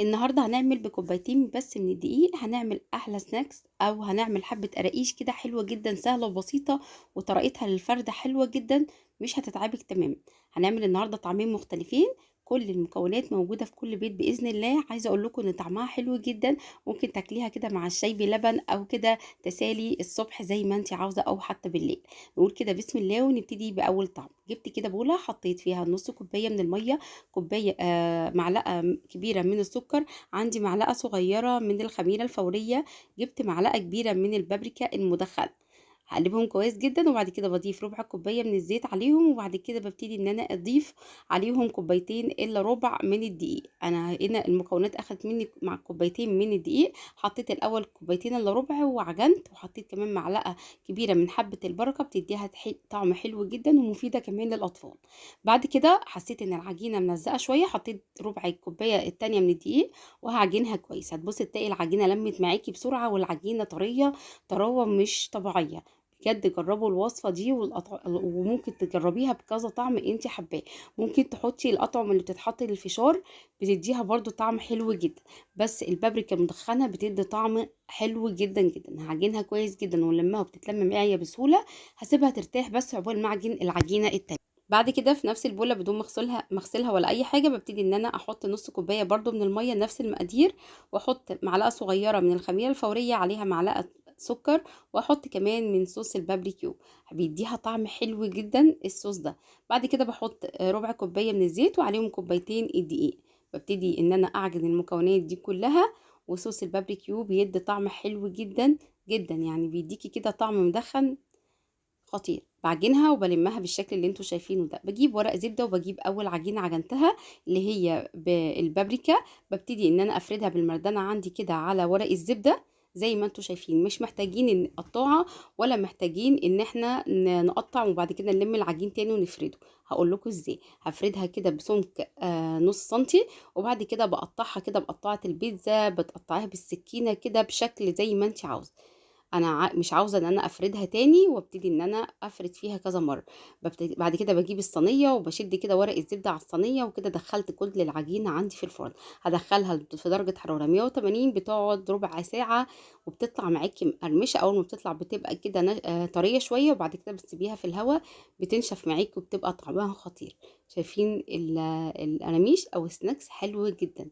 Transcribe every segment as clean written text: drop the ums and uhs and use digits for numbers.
النهارده هنعمل بكوبايتين بس من الدقيق، هنعمل احلى snacks او هنعمل حبة قراقيش كده حلوة جدا، سهلة وبسيطة وطريقتها للفرد حلوة جدا، مش هتتعبك تماما. هنعمل النهارده طعمين مختلفين، كل المكونات موجودة في كل بيت بإذن الله. عايزة اقول لكم ان طعمها حلو جدا، ممكن تاكليها كده مع الشاي بلبن او كده تسالي الصبح زي ما انت عاوزة او حتى بالليل. نقول كده بسم الله ونبتدي بأول طعم. جبت كده بولة حطيت فيها نص كوباية من المية، كوباية معلقة كبيرة من السكر، عندي معلقة صغيرة من الخميرة الفورية، جبت معلقة كبيرة من البابريكا المدخنة، هقلبهم كويس جدا. وبعد كده بضيف ربع كوباية من الزيت عليهم، وبعد كده ببتدي ان انا اضيف عليهم كوبايتين الا ربع من الدقيق. انا هنا المكونات اخدت مني مع كوبايتين من الدقيق، حطيت الاول كوبايتين الا ربع وعجنت، وحطيت كمان معلقه كبيرة من حبه البركة بتديها طعم حلو جدا ومفيدة كمان للاطفال. بعد كده حسيت ان العجينة ملزقه شوية، حطيت ربع الكوباية الثانية من الدقيق وهعجنها كويس. هتبصي تلاقي العجينة لمت معاكي بسرعة، والعجينه طرية طراوه مش طبيعية. بجد جربوا الوصفة دي وممكن تجربيها بكذا طعم انت حباه. ممكن تحطي الاطعمة اللي بتتحط للفشار بتديها برضو طعم حلو جدا، بس البابريكا المدخنه بتدي طعم حلو جدا جدا. هعجنها كويس جدا ولمها وبتتلم معايا بسهولة، هسيبها ترتاح بس عقبال ما اعجن العجينة التانية. بعد كده في نفس البوله بدون ما اغسلها ولا اي حاجة، ببتدي ان انا احط نص كوباية برضو من المية نفس المقادير، واحط معلقه صغيرة من الخميره الفورية عليها معلقه سكر، واحط كمان من صوص البابريكيو بيديها طعم حلو جدا الصوص ده. بعد كده بحط ربع كوباية من الزيت وعليهم كوبايتين الدقيق. ببتدي ان انا اعجن المكونات دي كلها، وصوص البابريكيو بيدي طعم حلو جدا جدا، يعني بيديكي كده طعم مدخن خطير. بعجنها وبلمها بالشكل اللي انتوا شايفينه ده. بجيب ورق زبدة وبجيب اول عجينه عجنتها اللي هي بالبابريكا، ببتدي ان انا افردها بالمردانه عندي كده على ورق الزبدة زي ما انتوا شايفين. مش محتاجين ان نقطعها ولا محتاجين ان احنا نقطع وبعد كده نلم العجين تاني ونفرده. هقول لكم ازاي. هفردها كده بسمك نص سنتي، وبعد كده بقطعها كده بقطعه البيتزا، بتقطعيها بالسكينة كده بشكل زي ما انت عاوزه. انا مش عاوزه ان انا افردها تاني وابتدي ان انا افرد فيها كذا مرة. بعد كده بجيب الصينية وبشد كده ورق الزبدة على الصينية، وكده دخلت كل العجينة عندي في الفرن. هدخلها في درجه حرارة 180، بتقعد ربع ساعة وبتطلع معاكي مقرمشه. اول ما بتطلع بتبقى كده طرية شوية، وبعد كده بتسيبيها في الهواء بتنشف معاكي وبتبقى طعمها خطير. شايفين القراميش او ال snacks حلو جدا.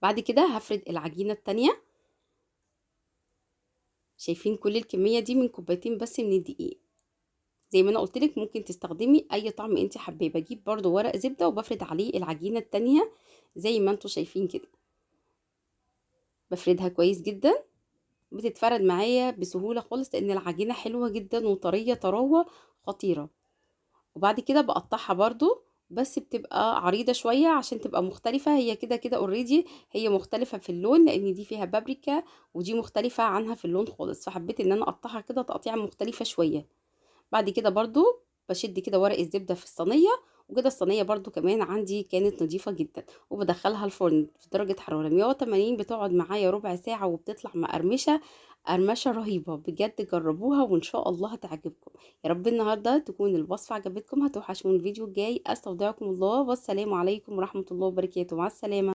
بعد كده هفرد العجينة التانية. شايفين كل الكمية دي من كوبايتين بس من الدقيق. زي ما انا قلت لك ممكن تستخدمي اي طعم انت حباه. بجيب برضو ورق زبدة وبفرد عليه العجينة التانية زي ما انتوا شايفين كده، بفردها كويس جدا، بتتفرد معايا بسهولة خالص لان العجينة حلوة جدا وطريه طراوه خطيرة. وبعد كده بقطعها برضو، بس بتبقى عريضة شوية عشان تبقى مختلفة. هي كده كده already هي مختلفة في اللون، لان دي فيها بابريكا ودي مختلفة عنها في اللون خالص، فحبيت ان انا اقطعها كده تقطيعه مختلفة شوية. بعد كده برضو بشد كده ورق الزبدة في الصينية، وكده الصينية برضو كمان عندي كانت نظيفة جدا، وبدخلها الفرن في درجه حرارة 180. بتقعد معايا ربع ساعة وبتطلع مقرمشه قرمشه رهيبة. بجد جربوها وان شاء الله هتعجبكم. يا رب النهارده تكون الوصفة عجبتكم. هتوحشوني الفيديو الجاي. استودعكم الله والسلام عليكم ورحمة الله وبركاته. مع السلامة.